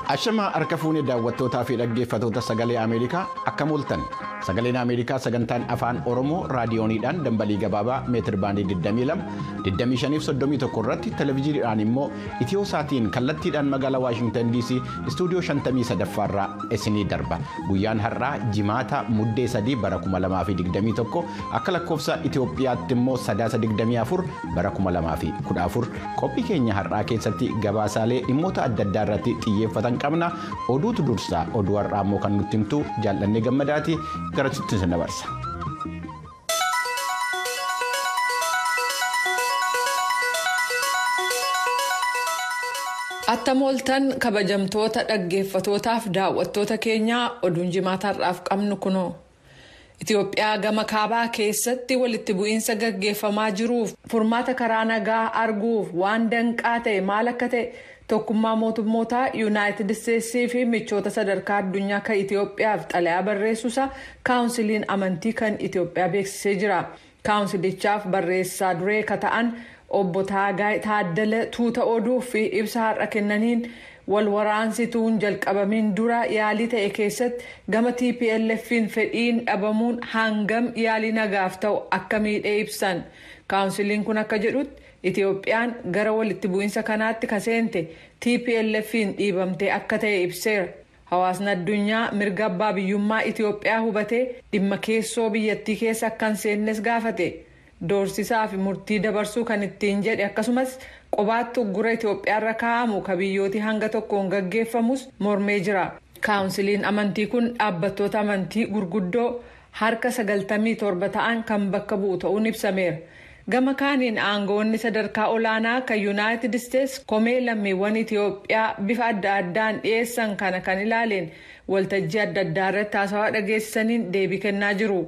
Ashama harka fuunee daawwattootaa fi dhaggeeffattoota sagalee Ameerikaa akkam ooltan. Sagaleen Ameerikaa sagantaan afaan Oromoo raadiyooniidhaan dambalii gabaabaa meetir baandii 22, 25 fi 31 irratti televezyiiniidhaan immoo itiyoo saatiin kallattiidhaan magaalaa Waashingtan DC istuudiyoo 53 irraa isinii darba. Guyyaan har'aa jimaata muddee 3 bara 2021 akka lakkoofsa Itiyoophiyaatti immoo sadaasa 24 bara 2014 qophii keenya har'aa keessatti gabaasaalee dhimmoota adda addaa irratti xiyyeeffatan qabna. Oduutu dursaa oduu har'aa immoo kan nutti himtu jaallannee gammadaati gara sitti sin dabarsa. Attam ooltan kabajamtoota dhaggeeffatootaaf daawwattoota keenyaa oduun jimaata har'aaf qabnu kunoo. Itoophiyaa gama kaabaa keessatti walitti bu'iinsa gaggeeffamaa jiruuf furmaata karaa nagaa arguuf waan danqaa ta'e maal akka ta'e tokkummaa mootummootaa Yuunaayitid Isteetsii fi michoota sadarkaa addunyaa kan Itoophiyaaf xalayaa barreessuusaa kaawunsiliin amantii kan Itoophiyaa beeksisee jira. Kaawunsilichaaf barreessaa duree ka ta'an obbo Taagaay Taaddala tuuta oduu fi ibsa har'a kennaniin wal waraansituun jalqabamiin dura yaalii ta'e keessatti gama TPLF'n fedhiin dhabamuun hangam yaalii nagaaf ta'u akka miidhee ibsan. Kaawunsiliin kun akka jedhutti Itoophiyaan gara walitti bu'iinsa kanaatti kaseente TPLF'n dhiibamtee akka ta'e ibseera. Hawaasni addunyaa mirga abbaa biyyummaa Itoophiyaa hubatee dhimma keessoo biyyattii keessa akka hin seennes gaafate. Doorsisaa fi murtii dabarsuu kan ittiin jedhe akkasumas qobaatti uggura Itoophiyaarra kaa'amu ka biyyooti hanga tokkoon gaggeeffamus mormee jira. Kaawunsiliin amantii kun dhaabbattoota amantii gurguddoo harka 97 ta'an kan bakka bu'u ta'uun ibsameera. Gama kaaniin aangoonni sadarkaa olaanaa kan Yuunaayitid Isteets komee lammiiwwan Itoophiyaa bifa adda addaan dhiyeessan kana kan ilaaleen waltajjii adda addaa irratti haasawaa dhageessisaniin deebii kennaa jiru.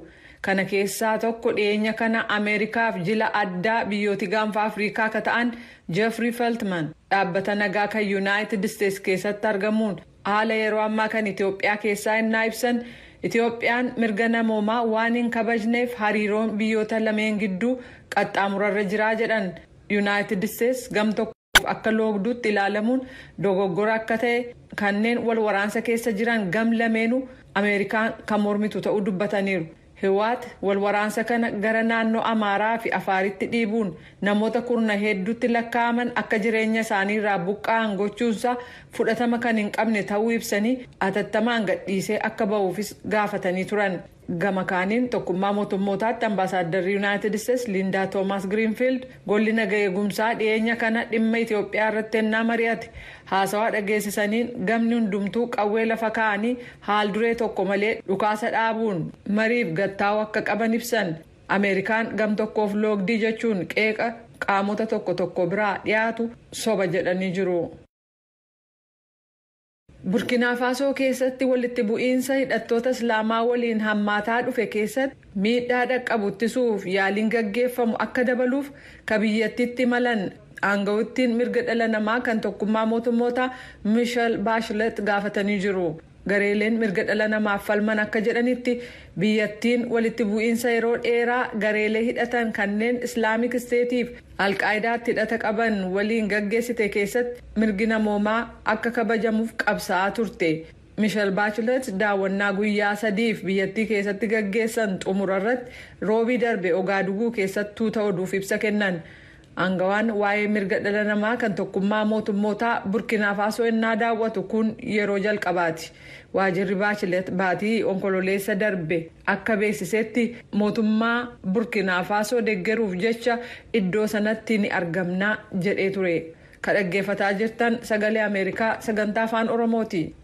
Kana keessaa tokko dhiyeenya kana Ameerikaaf jila addaa biyyooti gaanfa Afrikaa akka ta'an Jeffrey Feltman dhaabbata nagaa kan Yuunaayitid Isteets keessatti argamuun haala yeroo ammaa kan Itoophiyaa keessaa innaa ibsan Itoophiyaan mirga namoomaa waan hin kabajneef hariiroon biyyoota lameen gidduu qaxxaamurarra jiraa jedhan. Yuunaayitid Isteets gam tokkoof akka loogduutti ilaalamuun dogoggora akka ta'e kanneen wal waraansa keessa jiran gam lameenuu Ameerikaan kan mormitu ta'uu dubbataniiru. Hiwaat wal waraansa kana gara naannoo Amaaraa fi Afaaritti dhiibuun namoota kurna hedduutti lakkaa'aman akka jireenya isaanii irraa buqqa'an gochuunsaa fudhatama kan hin qabne ta'uu ibsanii atattamaan gadhiisee akka ba'uufis gaafatanii turan. Gama kaaniin tokkummaa mootummootaatti ambaasaaddarri Yuunaayitid Isteets Liindaa Toomaas Giriinfiild golli naga eegumsaa dhiyeenya kana dhimma Itoophiyaa irratti ennaa mari'ate haasawaa dhageessisaniin gamni hundumtuu qawwee lafa kaa'anii haal duree tokko malee dhukaasa dhaabuun mariif gattaa'u akka qaban ibsan. Ameerikaan gam tokkoof loogdii jechuun qeeqa qaamota tokko tokko biraa dhiyaatu soba jedhanii jiru. Burkina Faasoo keessatti walitti bu'iinsa hidhattoota Islaamaa waliin hammaataa dhufe keessatti miidhaa dhaqqabu ittisuuf yaaliin gaggeeffamu akka dabaluuf ka biyyattiitti malan aangawittiin mirga dhala namaa kan tokkummaa mootummoota Michel Bachelet gaafatanii jiru. Gareeleen mirga dhala namaaf falman akka jedhanitti biyyattiin walitti bu'iinsa yeroo dheeraa gareelee hidhatan kanneen Islaamik Isteetiif Alqaayidaatti hidhata qaban waliin gaggeessite keessatti mirgi namoomaa akka kabajamuuf qabsaa'aa turte. Michel Bachelet daawwannaa guyyaa sadiif biyyattii keessatti gaggeessan xumura irratti roobii darbe Ogaaduguu keessatti tuuta oduuf ibsa kennan. Aangawaan waa'ee mirga dhala namaa kan tokkummaa mootummootaa Burkina Faasoo innaa daawwatu kun yeroo jalqabaati. Waajirri Bachelet baatii onkololeessa darbe akka beeksisetti mootummaa Burkina Faasoo deeggaruuf jecha iddoo sanatti ni argamna jedhee ture. Ka dhaggeeffataa jirtan sagalee Ameerikaa sagantaa afaan Oromooti.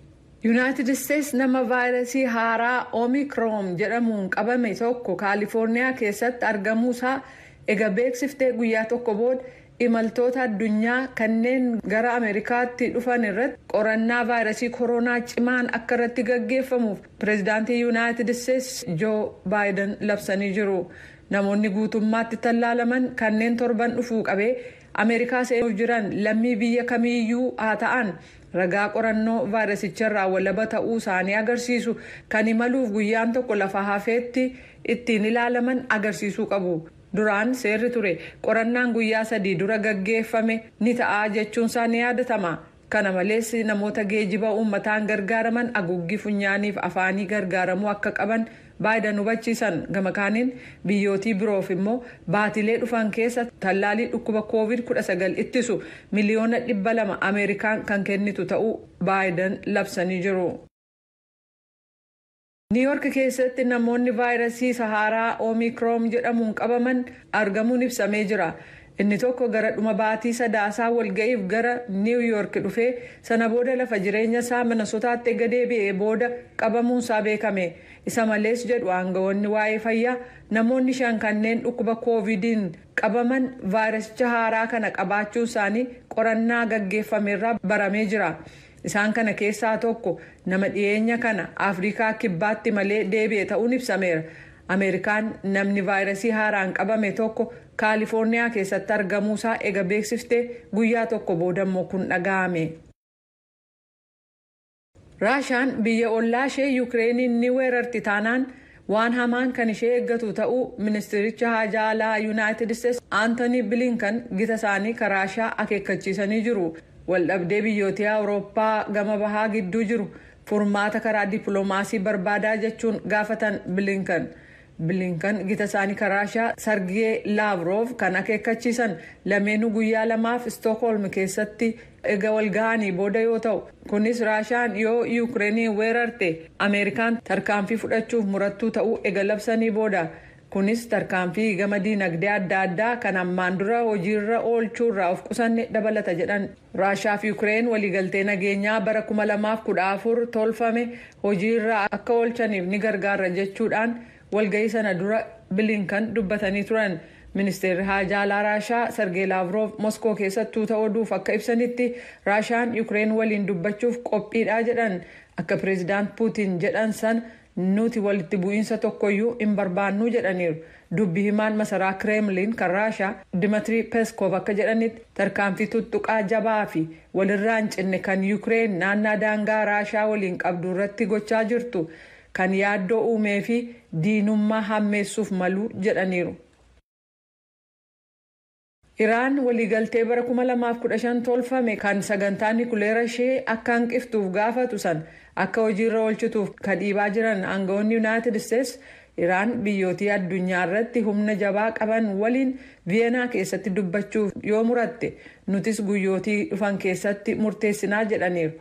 Yuunaayitid Isteets nama vaayirasii haaraa Omikroon jedhamuun qabame tokko Kaalifoorniyaa keessatti argamuusaa Egaa beeksiftee guyyaa tokko booda imaltoota addunyaa kanneen gara Ameerikaatti dhufan irratti qorannaa vaayirasii koronaa cimaan akka irratti gaggeeffamuuf pireezidaantii Yuunaayitid Isteets Joo Baayiden labsanii jiru. Namoonni guutummaatti tallaalaman kanneen torban dhufuu qabee Ameerikaa seenuuf jiran lammii biyya kamiiyyuu haa ta'an ragaa qorannoo vaayirasicharraa walaba ta'uu isaanii agarsiisu kan imaluuf guyyaan tokko lafa hafeetti ittiin ilaalaman agarsiisuu qabu. Duraan seerri ture qorannaan guyyaa sadii dura gaggeeffame ni ta'a jechuunsaa ni yaadatama. Kana malees namoota geejiba uummataan gargaaraman haguuggii funyaaniif afaanii gargaaramuu akka qaban Baayidan hubachiisan. Gama kaaniin biyyootii biroof immoo baatilee dhufan keessa tallaalii dhukkuba COVID-19 ittisu 200,000,000 Ameerikaan kan kennitu ta'uu Baayidan labsanii jiru. Niiyork keessatti namoonni vaayirasii Saharaa Oomikroon jedhamuun qabaman argamuun ibsamee jira. Inni tokko gara dhuma baatii Sadaasaa walga'iif gara Niiw Yoork dhufee sana booda lafa jireenya isaa Minnesotaatti erga deebi'ee booda qabamuun isaa beekame. Isa malees jedhu aangawoonni waa'ee fayyaa, namoonni 5 kanneen dhukkuba koovidiin qabaman vaayirasicha haaraa kana qabaachuu isaanii qorannaa gaggeeffamerraa baramee jira. Isaan kana keessaa tokko nama dhiyeenya kana Afrikaa Kibbaatti malee deebi'e ta'uun ibsameera. Ameerikaan namni vaayirasii haaraan qabame tokko Kaalifoorniyaa keessatti argamuusaa ega beeksiftee guyyaa tokko boodammoo kun dhaga'ame. Raashaan biyya ollaa ishee Yukireeniin ni weerarti taanaan waan hamaan kan ishee eeggatu ta'uu ministiricha haajaa alaa Yuunaayitid Isteetsi Aantanii Bilinkan gita isaanii kan Raashaa akeekkachiisanii jiru. Waldhabdee biyyoota Awurooppaa gama bahaa gidduu jiru furmaata karaa dippiloomaasii barbaadaa jechuun gaafatan Bilinkan. Bilinkan gita isaanii kan Raashaa Sargee Laavrov kan akeekkachiisan lameenuu guyyaa lamaaf Stookholm keessatti ega wal ga'anii booda yoo ta'u, kunis Raashaan yoo Yukireeniin weerarte Ameerikaan tarkaanfii fudhachuuf murattuu ta'uu ega labsanii booda. Kunis tarkaanfii gama diinagdee adda addaa kan ammaan dura hojiirra oolchuurraa of qusanne dabalata jedhan. Raashaa fi Yukireen waliigaltee nageenyaa bara 2014 tolfame hojiirra akka oolchaniif ni gargaara jechuudhaan walga'ii sana dura Bilinkan dubbatanii turan. Ministeerri haajaa alaa Raashaa Sargee Laavrov Moskoo keessattuu ta'uu oduuf akka ibsanitti, Raashaan Yukireen waliin dubbachuuf qophiidha jedhan. Akka pireezidaant Puutiin jedhan san nuti walitti bu'iinsa tokkoyyuu hin barbaannuu jedhaniiru. Dubbi himaan masaraa Kireemliin kan Raashaa Dimitrii Peskov akka jedhanitti, tarkaanfii tuttuqaa jabaa fi walirraa hin cinne kan Yukireen naannaa daangaa Raashaa waliin qabdu irratti gochaa jirtu kan yaaddoo uumee fi diinummaa hammeessuuf malu jedhaniiru. Iraan waliigaltee bara 2015 tolfame kan sagantaa nikuleera ishee akka hanqiftuuf gaafatu san akka hojiirra oolchituuf kan dhiibaa jiran aangawoonni Yuunaayitid Isteetsi, Iraan biyyootii addunyaa irratti humna jabaa qaban waliin Viyeenaa keessatti dubbachuuf yoo muratte nutis guyyootii dhufan keessatti murteessinaa jedhaniiru.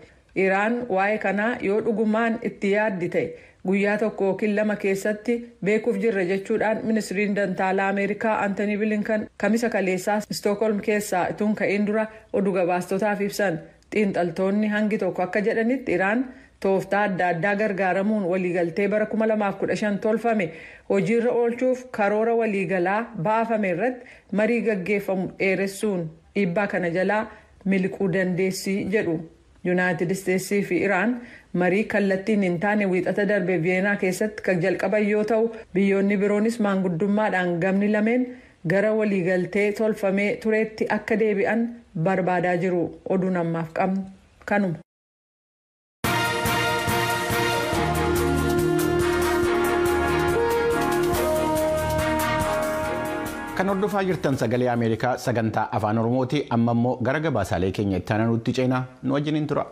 Iraan waa'ee kanaa yoo dhugumaan itti yaaddi ta'e guyyaa tokko yookiin lama keessatti beekuuf jirra jechuudhaan ministiriin dantaalaa Ameerikaa Antanii Bilinkan Kamisa kaleessaa Stookholm keessaa ituun ka'in dura oduu gabaastotaaf ibsan. Xiinxaltoonni hangi tokko akka jedhanitti, Iraan tooftaa adda addaa gargaaramuun waliigaltee bara 2015 tolfame hojiirra oolchuuf karoora waliigalaa baafame irratti marii gaggeeffamu dheeressuun dhiibbaa kana jalaa miliquu dandeessi jedhu. Yuunaayitid Isteetsii fi Iraan marii kallattiin hin taane Wiixata darbe Viyeenaa keessatti kan jalqaban yoo ta'u, biyyoonni biroonis maanguddummaadhaan gamni lameen gara waliigaltee tolfamee tureetti akka deebi'an barbaadaa jiru. Oduun ammaaf qabnu kanuma. Kan hordofaa jirtan Sagalee Ameerikaa sagantaa Afaan Oromooti. Amma immoo gara gabaasaalee keenya itti aanutti ceenaa, nu wajjiniin tura.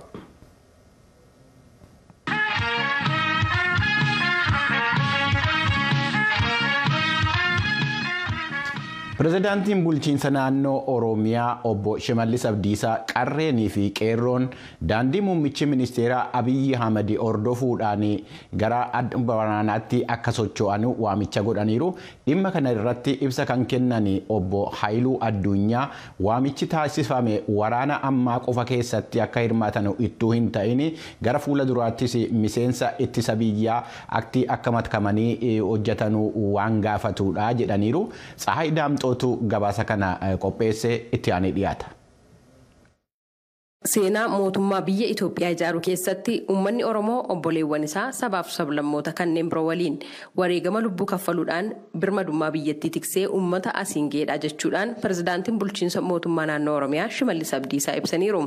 Pireezidaantiin bulchiinsa naannoo Oromiyaa obbo Shimallis Abdiisaa qarreenii fi qeerroon daandii muummichi ministeeraa Abiyyi Ahmad hordofuudhaan gara waraanaatti akka socho'an waamicha godhaniiru. Dhimma kana irratti ibsa kan kennan obbo Haayiluu Addunyaa, waamichi taasifame waraana ammaa qofa keessatti akka hirmaatan ittuu hin ta'in gara fuula duraattis miseensa ittisa biyyaa akka makamanii hojjetan waan gaafatudha jedhaniiru. Tsahaay Daamxootu gabaasa kana qopheesse, itti aanee dhiyaata. Seenaa mootummaa biyya Itoophiyaa ijaaruu keessatti uummanni Oromoo obboleewwan isaa sabaaf sablammoota kanneen biroo waliin wareegama lubbuu kaffaluudhaan birmadummaa biyyattii tiksee uummata asiin geedhaa jechuudhaan pirezidaantiin bulchiinsa mootummaa naannoo Oromiyaa Shimallis Abdiisaa ibsaniiru.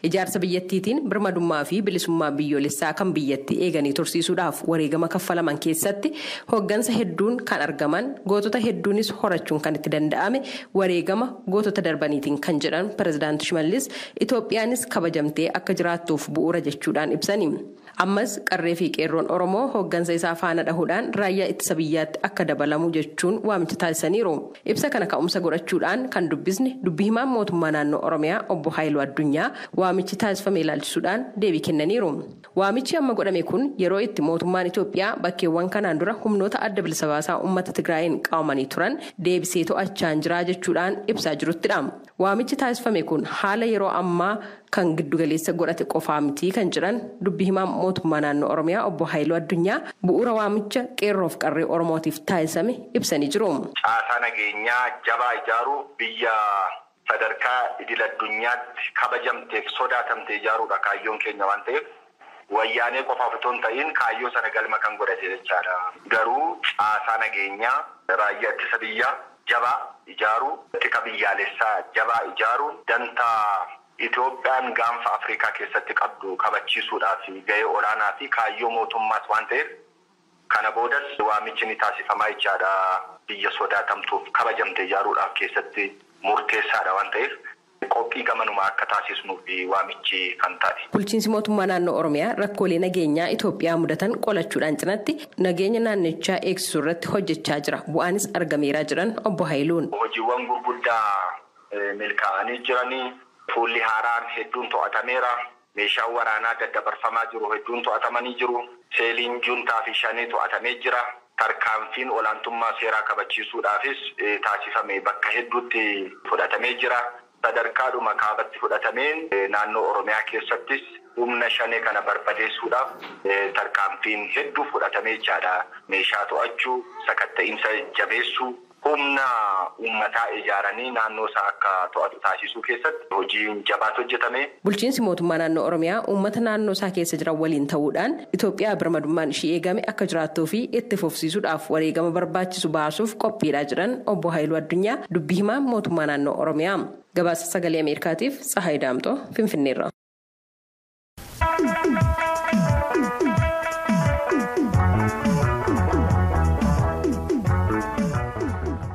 Ijaarsa biyyattiitiin birmadummaa fi bilisummaa biyyoolessaa kan biyyattii eeganii tursiisuudhaaf wareegama kaffalaman keessatti hooggansa hedduun kan argaman, gootota hedduunis horachuun kan itti danda'ame wareegama gootota darbaniitiin kan jedhan pirezidaanti Shimallis, Itoophiyaan Itoophiyaanis kabajamtee akka jiraattuuf bu'uura jechuudhaan ibsani. Ammas qarree fi qeerroon Oromoo hooggansa isaa faana dhahuudhaan raayyaa ittisa biyyaatti akka dabalamu jechuun waamicha taasisaniiru. Ibsa kana ka'umsa godhachuudhaan kan dubbisne dubbi himaan mootummaa naannoo Oromiyaa obbo Haayiluu Addunyaa waamichi taasifame ilaalchisuudhaan deebii kennaniiru. Waamichi amma godhame kun yeroo itti mootummaan Itoophiyaa bakkeewwan kanaan dura humnoota adda bilisa baasaa uummata Tigraayin qabamanii turan deebisee to'achaa jira jechuudhaan ibsaa jiruttidha. Waamichi taasifame kun haala yeroo ammaa kan giddugaleessa godhate qofaa miti kan jedhan dubbi himaan mootummaa naannoo Oromiyaa obbo Haayiluu Addunyaa bu'uura waamicha qeerroof qarree Oromootiif taasifame ibsanii jiru. Caasaa nageenyaa jabaa ijaaruu biyya sadarkaa idil addunyaatti kabajamteef sodaatamte ijaaruudha kaayyoon keenya waan ta'eef wayyaanee qofaaf otoo hin ta'in kaayyoo sana galma kan godhate jechaadha. Garuu caasaa nageenyaa raayyaa ittisa biyyaa jabaa ijaaruu, tika biyyaalessaa jabaa ijaaruun dantaa Itoophiyaan gaanfa Afrikaa keessatti qabdu kabachiisuudhaaf gahee olaanaa fi kaayyoo mootummaas waan ta'eef kana boodas waamichi ni taasifamaa jechaadha. Biyya sodaatamtuuf kabajamte ijaaruudhaaf keessatti murteessaadha waan ta'eef qophii gamanumaa akka taasisnuuf waamichi kan ta'e. Bulchiinsi mootummaa naannoo Oromiyaa rakkoolee nageenyaa Itoophiyaa mudatan qolachuudhaan cinatti nageenya naannichaa eegsisuu irratti hojjechaa jira. Bu'aanis argameera jedhan obbo Haayiluun. Hojiiwwan gurguddaa milkaa'anii jiranii. Fuulli haaraan hedduun to'atameera. Meeshaan waraanaa daddabarfamaa jiru hedduun to'atamanii jiru. Seeliin juntaa fi shanii to'atamee jira. Tarkaanfiin olaantummaa seeraa kabachiisuudhaafis taasifame bakka hedduutti fudhatamee jira. Sadarkaadhuma kaabatti fudhatameen naannoo Oromiyaa keessattis humna shanee kana barbadeessuudhaaf tarkaanfiin hedduu fudhatamee jechaadha. Meeshaa to'achuu, sakatta'iinsa jabeessuu, humna uummataa ijaaranii naannoo isaa akka to'atu taasisuu keessatti hojiin jabaatu hojjetame. Bulchiinsi mootummaa naannoo Oromiyaa uummata naannoo isaa keessa jiran waliin ta'uudhaan Itoophiyaa birmadummaan ishii eegame akka jiraattuu fi itti fufsiisuudhaaf wareegama barbaachisu baasuuf qophiidhaa jiran obbo Haayiluu Addunyaa dubbii himaa mootummaa naannoo Oromiyaa. Gabaasa sagalee Ameerikaatiif Tsahaay Daamtoo Finfinneerra.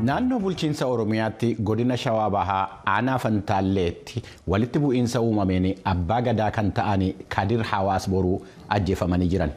Naannoo bulchiinsa Oromiyaatti godina Shawaa Bahaa aanaa Fantaalleetti walitti bu'iinsa uumameen abbaa gadaa kan ta'an Kadir Hawaas Boruu ajjeefamanii jiran.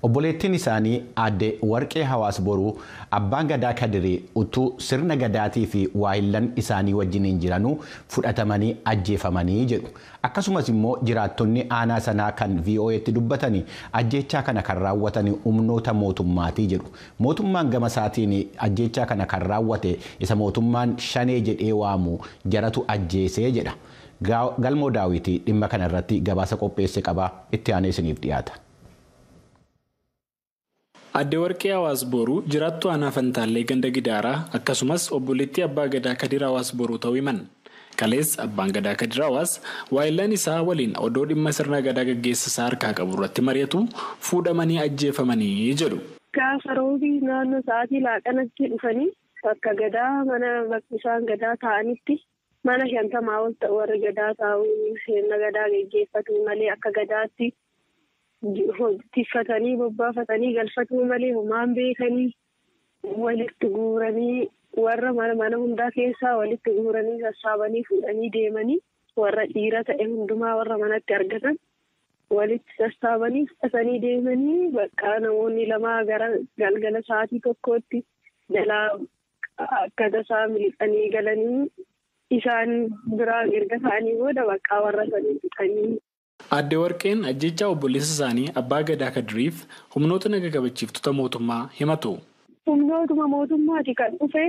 Obboleettiin isaanii aadde Warqee Hawaas Boruu abbaan gadaa Kadirii utuu sirna gadaatii fi waahillan isaanii wajjiniin jiranuu fudhatamanii ajjeefamanii jedhu. Akkasumas immoo jiraattonni aanaa sanaa kan VOA'tti dubbatanii ajjeechaa kana kan raawwatan humnoota mootummaatii jedhu. Mootummaan gama isaatiin ajjeechaa kana kan raawwate isa mootummaan shanee jedhee waamu jaratu ajjeesee jedha. Galmoo Daawwitii dhimma kana irratti gabaasa qopheesse qaba. Itti aanee isiniif dhiyaata. Aadde Warqee Hawaas Boruu jiraattuu aanaa Fantaallee ganda Gidaaraa akkasumas obboleettii abbaa gadaa Kadir Hawaas Boruu ta'uu himan. Kalees abbaan gadaa Kadir Hawaas waayillan isaa waliin odoo dhimma sirna gadaa gaggeessisaa harkaa qabu irratti mari'atu fuudhamanii ajjeefamanii jedhu. Gaafa roobii naannoo sa'aatii laaqanatti dhufanii bakka gadaa mana bakka isaan gadaa taa'anitti mana 50 ol ta'u warri gadaa taa'u sirna gadaa gaggeeffatu malee akka gadaatti tiffatanii bobbaafatanii galfatuu malee homaan beekanii walitti guuranii warra mana hundaa keessaa walitti guuranii sassaabanii fuudhanii deemanii warra dhiira ta'e hundumaa warra manatti argatan walitti sassaabanii fudhatanii deemanii bakka namoonni lama gara galgala sa'aatii 1tti jalaa akka tasaa miliqanii galanii isaan biraa erga ta'anii booda bakka warra sanii fixanii. Aadde Warqeen ajjechaa obboleessa isaanii abbaa gadaa Kadiriif humnoota naga kabachiiftota mootummaa himatu. Humnootuma mootummaati kan dhufe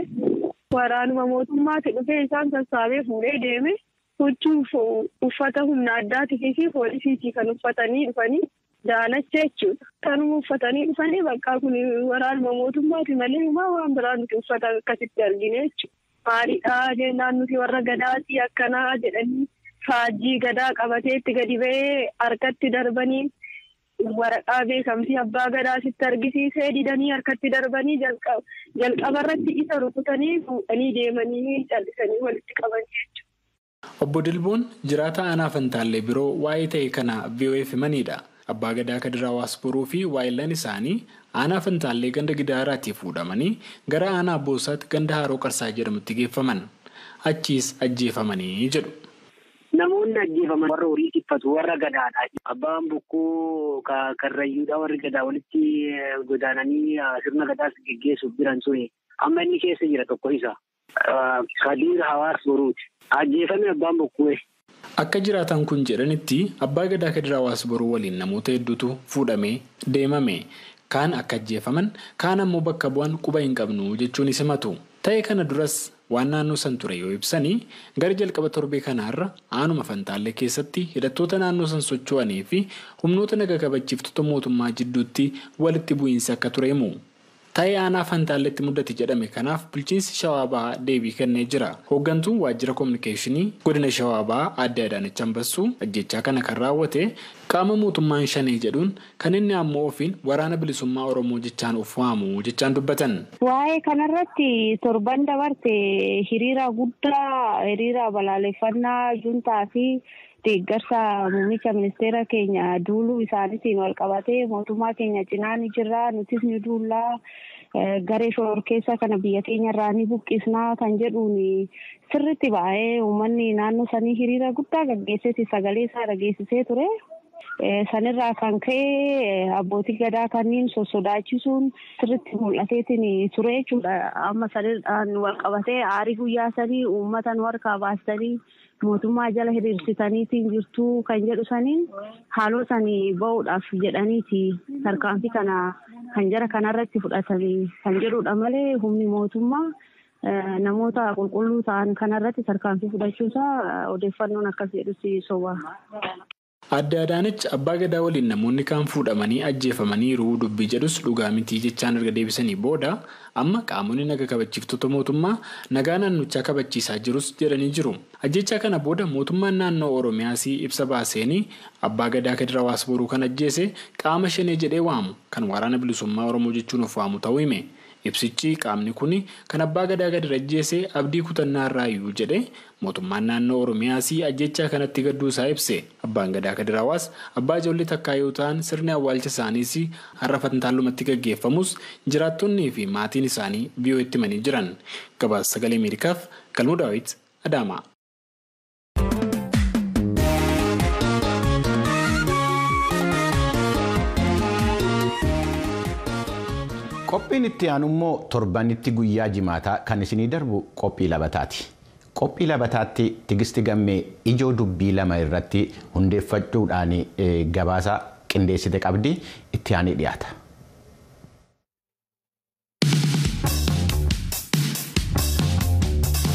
waraanuma mootummaati dhufe isaan sassaabee fuudhee deeme huccuu uffata humna addaatii fi poolisiitii kan uffatanii dhufanii daalacha jechuudha. Kanuma uffatanii dhufanii bakka kun waraanuma mootummaati malee waan biraa nuti uffata akkasitti argine jechuudha. Maaliidhaa jennaan nuti warra gadaatii akkanaa jedhanii. Faajjii gadaa qabatee itti gadi ba'ee harkatti darbanii waraqaa beekamtii abbaa gadaa sitti argisiisee didanii harkatti darbanii jalqabarratti isa rukutanii fuudhanii deemanii callisanii walitti qaban jechuudha. Obbo Dilboon jiraata aanaa Fantaallee biroo waa'ee ta'e kana VOA'f himanidha. Abbaa gadaa Kadir Hawaas Boruu fi waayillan isaanii aanaa Fantaallee ganda Gidaaraatii fuudhamanii gara aanaa Boosaatti ganda Haroo Qarsaa jedhamutti geeffaman. Achiis ajjeefamanii jedhu. Namoonni Namoonni ajjeefaman warra horii tiffatu warra gadaadha. Abbaan bokkuu karrayyuudha warri gadaa walitti godaananii sirna gadaas geggeessuuf jiran suni amma inni keessa jira tokko isa. Kadiir Hawaas Boruuti. Ajjeefame abbaan bokkuu. Akka jiraatan kun jedhanitti abbaa gadaa Kadir Hawaas Boruu waliin namoota hedduutu fuudhamee deemame. Kaan akka ajjeefaman kaan ammoo bakka bu'an quba hin qabnu jechuun himatu. Ta'e kana duras waan naannoo san ture yoo ibsanii gara jalqaba torbee kanaarra aanuma Fantaallee keessatti hidhattoota naannoo san socho'anii fi humnoota naga kabachiiftota mootummaa jidduutti walitti bu'iinsi akka ture himu. Ta'ee aanaa Fantaalleetti mudate jedhame kanaaf bulchiinsi Shawaa Bahaa deebii kennee jira. Hooggantuun waajjira kominikeeshinii godina Shawaa Bahaa Aadde Adaanech Ambassuu ajjechaa kana kan raawwate qaama mootummaan shanee jedhuun kan inni ammoo ofiin waraana bilisummaa Oromoo jechaan of waamu jechaan dubbatan. Waa'ee kanarratti torban dabarte hiriira guddaa hiriira balaaleffannaa juntaa fi deeggarsa muummicha ministeera keenya duuluu isaaniitiin wal qabatee mootummaa keenya cinaa ni jirra, nutis ni duullaa, garee shororkeessa kana biyya keenya irraa ni buqqisnaa kan jedhuun sirriitti baay'ee uummanni naannoo sanii hiriira guddaa gaggeesseeti sagalee isaa dhageessisee ture. Sanirraa kan ka'e abbootii gadaa kanneen sossodaachisuun sirriitti mul'ateetiin ture jechuudha. Amma sanirraan wal qabatee aarii guyyaa sanii uummata nu harkaa baasanii mootummaa jala hiriirsitaniitiin jirtu kan jedhu saniin haaloo sanii ba'uudhaaf jedhaniiti tarkaanfii kana kan jara kanarratti fudhatanii kan jedhudha malee humni mootummaa namoota qulqulluu ta'an kanarratti tarkaanfii fudhachuusaa odeeffannoon akkas jedhutti soba. Aadde Adaanech abbaa gadaa waliin namoonni kaan fuudhamanii ajjeefamaniiru dubbii jedhus dhugaa mitii jechaan erga deebisanii booda amma qaamonni naga kabachiiftota mootummaa nagaa naannichaa kabachiisaa jirus jedhanii jiru. Ajjechaa kana booda mootummaan naannoo Oromiyaas ibsa baaseenii abbaa gadaa Kadir Hawaas Boruu kan ajjeese qaama shanee jedhee waamu kan waraana bilisummaa Oromoo jechuun of waamu ta'uu hime. Ibsichi qaamni kun kan abbaa gadaa Kadir ajjeese abdii kutannaa irraayyuu jedhee mootummaan naannoo Oromiyaas ajjechaa kanatti gadduu isaa ibse. Abbaan gadaa Kadir Hawaas abbaa ijoollee takkaa yoo ta'an sirni awwaalcha isaaniis har'a Fantaalumatti gaggeeffamus jiraattonnii fi maatiin isaanii biyyootti himanii jiran. Gabaasa Sagalee Ameerikaaf Galmoo Daawit Adaamaa. Qophiin itti aanu immoo torbanitti guyyaa jimaataa kan isinii darbu qophii labataati. Qophii labataatti Tigisti Gammee ijoo dubbii lama irratti hundeeffachuudhaan gabaasa qindeessite qabdi itti aanee dhiyaata.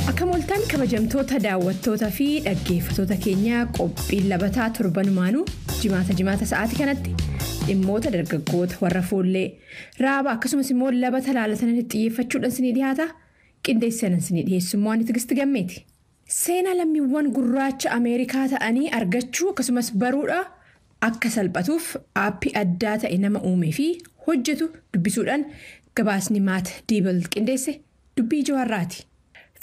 Akka mooltaan kabajamtoota daawwattootaa fi dhaggeeffattoota keenyaa qophiin labataa torbanumaanuu jimaata jimaata sa'aatii kanatti dhimmoota dargaggoota warra foollee raaba akkasumas immoo labata laalatanitti xiyyeeffachuudhaan sinii dhiyaata. Qindeessanan sinii dhiyeessummaa ani Tigisti Gammeeti. Seenaa lammiiwwan gurraacha Ameerikaa ta'anii argachuu akkasumas baruudha akka salphatuuf aappii addaa ta'e nama uumee fi hojjetu dubbisuudhaan gabaasni Maat Diibel qindeesse dubbii jawarraati.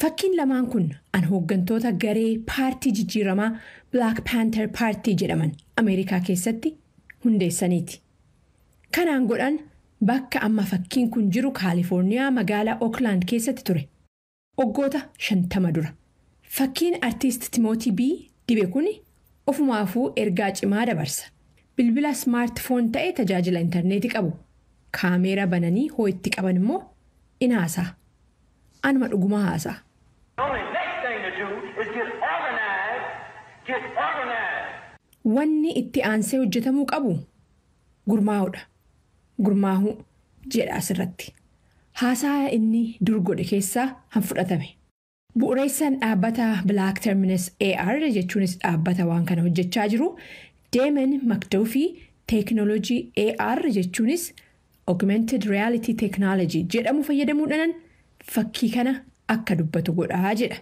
Fakkiin lamaan kun an hooggantoota garee paartii jijjiiramaa Black Panther Party jedhaman Ameerikaa keessatti hundeessaniiti. Kanaan godhan bakka amma fakkiin kun jiru Kaalifoorniyaa magaalaa Oakland keessatti ture. Waggoota 50 dura. Fakkiin artiist Timootii B. dibe kun ofumaafuu ergaa cimaa dabarsa. Bilbila smaartifoon ta'e tajaajila intarneetii qabu. Kaameera bananii hoo itti qaban immoo in haasa'a. Anuma dhuguma haasa'a. Wanni itti aansee hojjetamuu qabu gurmaa'uudha. Gurmaa'uu jedha asirratti. Haasaa inni dur godhe keessaa han fudhatame. Bu'uureessaan dhaabbata Black Terminus AR jechuunis dhaabbata waan kana hojjechaa jiru Deemen McDuffie teekinooloojii AR jechuunis Augmented Reality Technology jedhamu fayyadamuudhaan fakkii kana akka dubbatu godhaa jedha.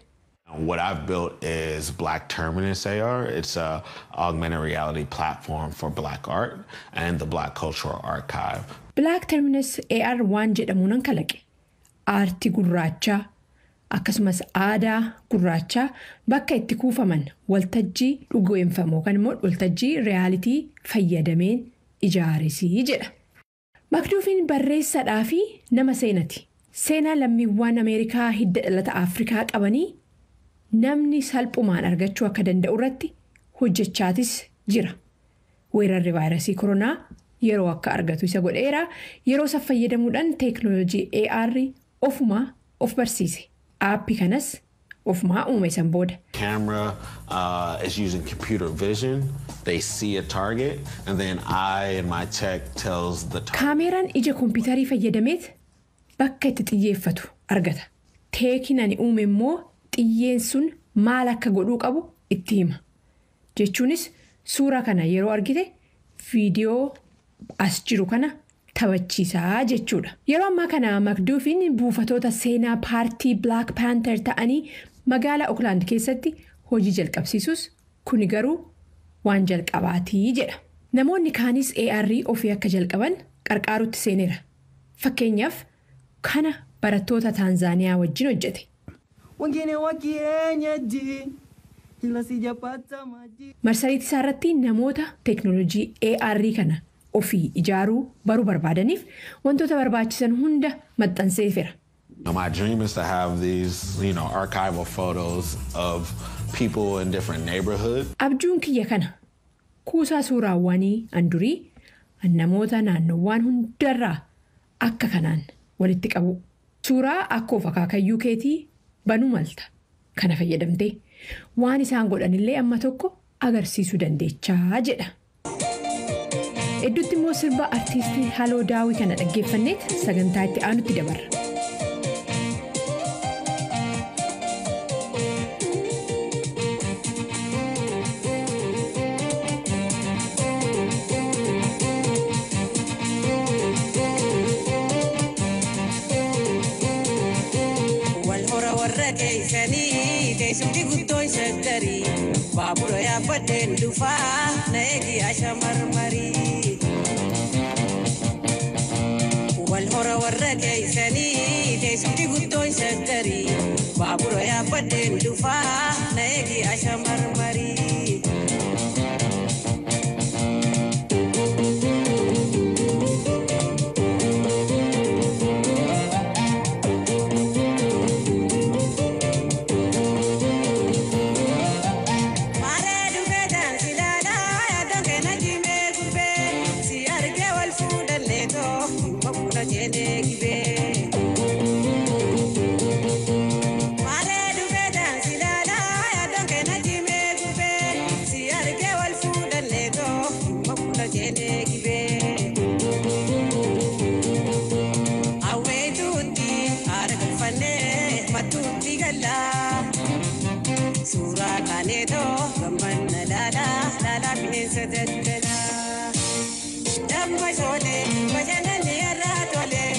What I've built is Black Terminus AR. It's a augmented reality platform for Black art and the Black Cultural Archive. Black Terminus AR waan jedhamuun kalaqe. Aartii gurraachaa akkasumas aadaa gurraachaa bakka itti kuufaman waltajjii dhugoomfamu yookaan immoo waltajjii reyaalitii fayyadameen ijaaresii jedha. Makduufiin barreessaadhaa fi nama seenati. Seenaa lammiiwwan Ameerikaa hidda dhalata Afrikaa qabanii namni salphumaan argachuu akka danda'u irratti Hojjechaatis jira. Weerarri vaayirasii koronaa yeroo akka argatu isa godheera. Yeroo isa fayyadamuudhaan teeknooloojii AR ofumaa of barsiise. Aappii kanas ofumaa uume san booda. Camera is using computer vision. They see a target and then I and my tech tells the target. Kaameeraan ija kompiitarii fayyadameet bakka itti xiyyeeffatu argata. Teekiin ani uume immoo xiyyeen sun maal akka godhuu qabu itti hima. Jechuunis suuraa kana yeroo argite viidiyoo as jiru kana taphachiisaa jechuudha. Yeroo ammaa kana McDuffin buufatoota seenaa paartii Black Panther ta'anii magaalaa Oakland keessatti hojii jalqabsiisus, kuni garuu waan jalqabaatii jedha. Namoonni kaanis AR ofii akka jalqaban qarqaarutti seeneera. Fakkeenyaaf, kana barattoota Taanzaaniyaa wajjin hojjete. Wengine wa kienyeji, ila sijapata maji. Marsariitii isaa irratti namoota teeknooloojii AR kana ofii ijaaruu baruu barbaadaniif wantoota barbaachisan hunda maxxanseefera. My dream is to have these archival photos of people in different neighborhoods. Abjuun kiyya kana, kuusaa suuraawwanii an durii an namoota naannowwan hundarraa akka kanaan walitti qabu. Suuraa akkoof akaakayyuu keetii banuu malta. Kana fayyadamtee waan isaan godhanillee amma tokko agarsiisuu dandeechaa jedha. Hedduutti immoo sirba artiistii Haloo Daawii kana dhaggeeffanneet sagantaa itti aanutti dabarra. Wal hora warra keeysanii, teessumti guddoon shaggarii, baabura yaabbadheen dhufaa, na eegi asha marmarii. Wal hora warra keeysanii, teessumti guddoon shaggarii, baabura yaabbadheen dhufaa, na eegi asha marmarii. Maaree dhufee daansi laalaa, yaadan keena jimee gurbee, si argee wal fuudhallee too dhimma fuula jeenee gibee. Maaree dhufee daansi laalaa, yaadan keena jimee gurbee, si argee wal fuudhallee too dhimma fuula jeenee gibee. Hawweetuutti haara galfannee matuutti gallaa. Suuraa kaaneetoo gammanna laalaa laalaa bineensa daldalaa. Damma shoolee bashannanni irraa tolee,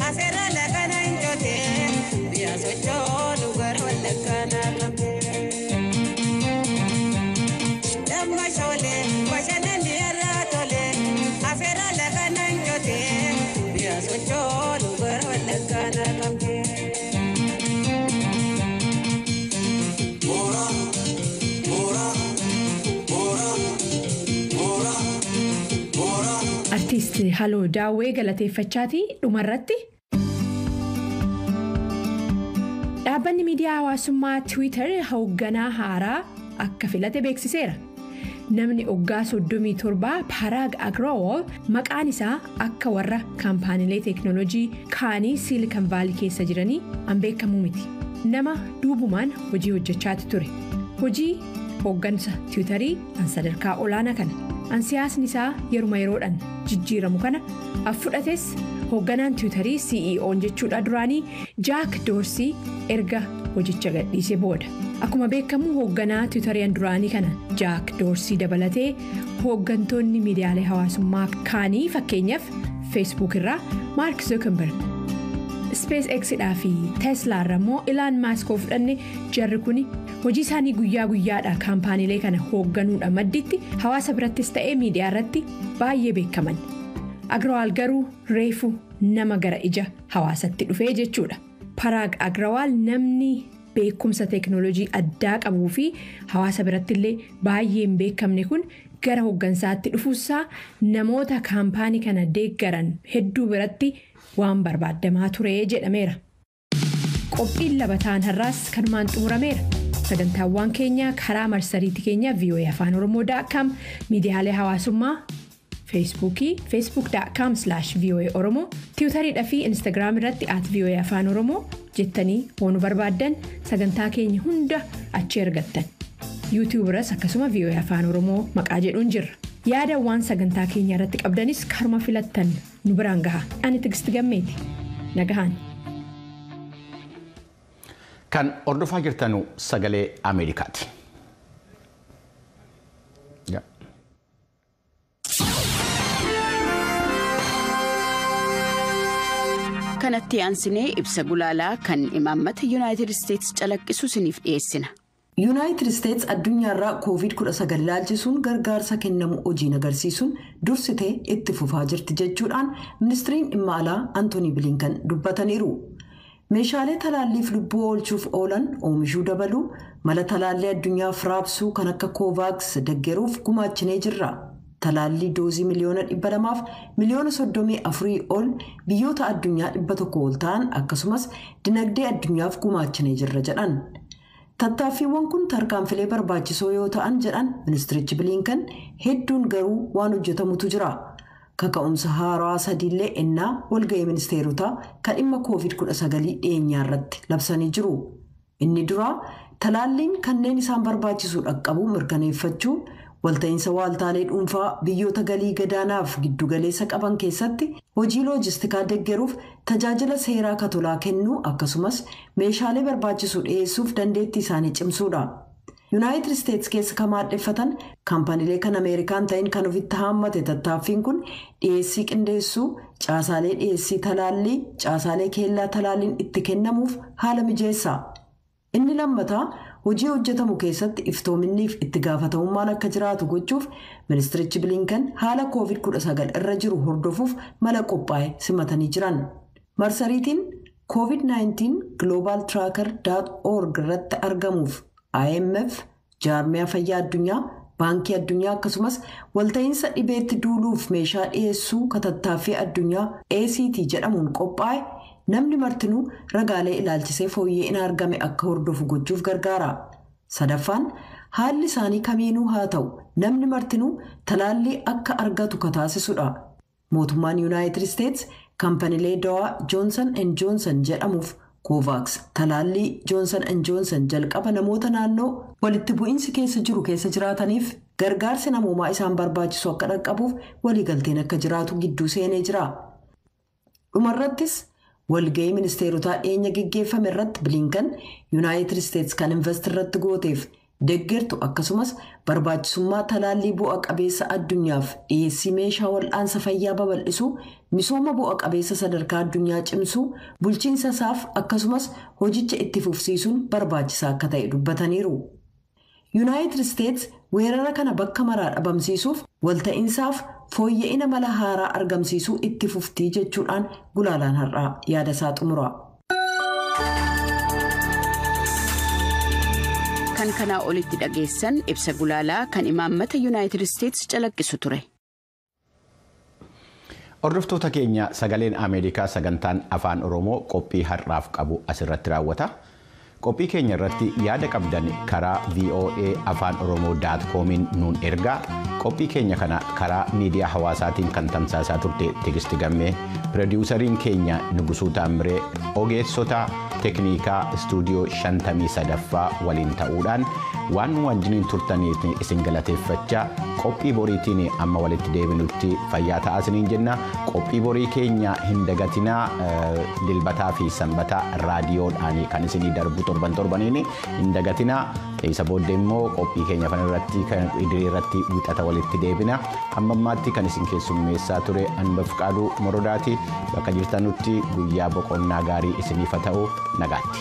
afeerra lakana hin jotee, biyya sochoonu gara wallaggaa naannamtee. Damma shoolee bashannanni irraa tolee, afeerra lakana hin jotee, biyya sochoonu gara wallaggaa naannamtee. Artiist Haloo Daawwee galateeffachaatii dhumarratti. Dhaabbanni miidiyaa hawaasummaa Twitter hoogganaa haaraa akka filate beeksiseera. Namni waggaa 37 Parag Agrawal maqaan isaa akka warra kaampaaniilee teeknooloojii kaanii Silicon Valley keessa jiranii an beekamuu miti. Nama duubumaan hojii hojjechaati ture. Hojii hooggansa Tiwiitarii an sadarkaa olaanaa kana, an siyaasni isaa yeruma yeroodhaan jijjiiramu kana af fudhates hoogganaan Tiwiitarii, CEO'n jechuudha, duraanii Jaak Doorsii erga hojicha gadhiise booda. Akkuma beekamu, hoogganaa Tiwiitariyaan duraanii kana Jaak Doorsii dabalatee hooggantoonni miidiyaalee hawaasummaa kaanii, fakkeenyaaf Facebook irraa Maark Zuckerberg, SpaceX dhaa fi Tesla irra immoo Elon Musk fudhanne, jarri kun hojii isaanii guyyaa guyyaadha kaampaaniilee kana hoogganuudha madditti hawaasa birattis ta'ee miidiyaa irratti baay'ee beekaman. Agrawal garuu reefu nama gara ija hawaasatti dhufee jechuudha. Paraag Agrawal namni beekumsa teeknooloojii addaa qabuu fi hawaasa biratti illee baay'ee hin beekamne kun gara hooggansaatti dhufuusaa namoota kaampaanii kana deeggaran hedduu biratti waan barbaadamaa ture jedhameera. Qophiin labataan har'aas kanumaan xumurameera. Sagantaawwan keenya karaa marsariitii keenya VOA Afaan Oromoo.com, miidiyaalee hawaasummaa Feesbuukii facebook.com/VOA Oromoo, Tiwutariidhaa fi Instagiraam irratti @VOAAfaanOromoo jettanii hoonuu barbaaddan sagantaa keenya hunda achi argattan. YouTube irras akkasuma VOA Afaan Oromoo maqaa jedhuun jirra. Yaada waan sagantaa keenya irratti qabdanis karuma filattan nu biraan gaha. Ani Tigisti Gammeeti. Nagahaan. Kan hordofaa jirtanu Sagalee Ameerikaati. Kanatti aansinee ibsa gulaalaa kan imaammata Yuunaayitid Isteetsi calaqqisu isiniif dhiyeessina. Yuunaayitid Isteetsi addunyaarraa Covid-19 ilaalchisuun gargaarsa kennamu hojiin agarsiisuun dursitee itti fufaa jirti jechuudhaan ministiriin dhimma alaa Antoonii Bilinkan dubbataniiru. Meeshaalee talaalliif lubbuu oolchuuf oolan oomishuu dabaluu, mala talaallii addunyaaf raabsuu kan akka Koovaaks deggeruuf gumaachinee jirra. Talaallii doozii 234,000,000 ol biyyoota addunyaa 100 ol ta'an akkasumas dinagdee addunyaaf gumaachinee jirra jedhan. Tattaaffiiwwan kun tarkaanfilee barbaachisoo yoo ta'an jedhan ministirichi Bilinkan, hedduun garuu waan hojjetamutu jira. Kaka'umsa haarawaa sadiillee ennaa walga'ii ministeerotaa kan dhimma Covid-19 dhiyeenyaa irratti labsanii jiru. Inni duraa talaalliin kanneen isaan barbaachisu dhaqqabuu mirkaneeffachuu, walta'iinsa waaltaalee dhuunfaa biyyoota galii gadaanaaf giddugaleessa qaban keessatti hojii loojistikaa deggeruuf tajaajila seeraa katolaa kennuu akkasumas meeshaalee barbaachisu dhiyeessuuf dandeettii isaanii cimsuudha. Yuunaayitid Isteetsi keessa kan maadheffatan kaampaniilee kan Ameerikaan ta'in kan ofitti haammate tattaaffiin kun dhiyeessii qindeessuu, caasaalee dhiyeessii talaallii, caasaalee keellaa talaalliin itti kennamuuf haala mijeessa. Inni lammataa hojii hojjetamu keessatti iftoominniif itti gaafatamummaan akka jiraatu gochuuf ministirichi Bilinkan haala Covid-19 irra jiru hordofuuf mala qophaa'e simatanii jiran. Marsariitiin COVID-19 Global Tracker.org irratti argamuuf IMF, Jaarmiyaa Fayyaa Addunyaa, Baankii Addunyaa akkasumas walta'iinsa dhibeetti duuluuf meeshaa dhiyeessuu katattaaffii addunyaa ACT jedhamuun qophaa'e namni martinuu ragaalee ilaalchisee fooyya'ina argame akka hordofu gochuuf gargaara. Sadaffaan haalli isaanii kamiinuu haa ta'u namni martinuu talaallii akka argatu kataasisudha. Mootummaan Yuunaayitid Isteetsi kaampaniilee dawaa Johnson and Johnson jedhamuuf Kovaaks talaallii Johnson and Johnson jalqaba namoota naannoo walitti bu'iinsi keessa jiru keessa jiraataniif gargaarsi namoomaa isaan barbaachisu akka dhaqqabuuf waliigalteen akka jiraatu gidduu seenee jira. Dhumarrattis walga'ii ministeerotaa dhiyeenya geggeeffame irratti Bilinkan Yuunaayitid Isteetsi kan invest irratti gooteef deggertu akkasumas barbaachisummaa talaallii bu'a qabeessa addunyaaf dhiyeessii meeshaa wal'aansa fayyaa babal'isuu, misooma bu'a qabeessa sadarkaa addunyaa cimsuu, bulchiinsa isaaf akkasumas hojicha itti fufsiisuun barbaachisaa akka ta'e dubbataniiru. Yuunaayitid Isteetsi weerara kana bakka maraa dhabamsiisuuf walta'iinsaaf fooyya'ina mala haaraa argamsiisuu itti fuftii jechuudhaan gulaalaan har'aa yaada isaa xumura. Kan kanaa olitti dhageessan ibsa gulaalaa kan imaammata Yuunaayitid Isteetsi calaqqisu ture. Hordoftoota keenya, Sagaleen Ameerikaa sagantaan Afaan Oromoo qophii har'aaf qabu asirratti raawwata. Qophii keenya irratti yaada qabdan karaa voaAfaanOromoo.comiin nuun ergaa. Qophii keenya kana karaa miidiyaa hawaasaatiin kan tamsaasaa turte Tigisti Gammee, piroodiwusariin keenya Nugusuu Taamiree, ogeessota teeknikaa istuudiyoo 53ffaa waliin ta'uudhaan waan nu wajjiniin turtaniif isin galateeffachaa, qophii boriitiin amma walitti deebinutti fayyaa ta'aa isiniin jenna. Qophii borii keenya hin dagatinaa. Dilbataa fi Sanbataa raadiyoodhaan kan isinii darbu torban torbaniin hin dagatinaa. Isa booddee immoo qophii keenya kana irratti kan idilee irratti Wixata walitti deebina. Amma ammaatti kan isin keessummeessaa ture Anbaf Qaaduu Morodaati. Bakka jirtanutti guyyaa boqonnaa gaarii isiniif haa ta'u. Nagaatti.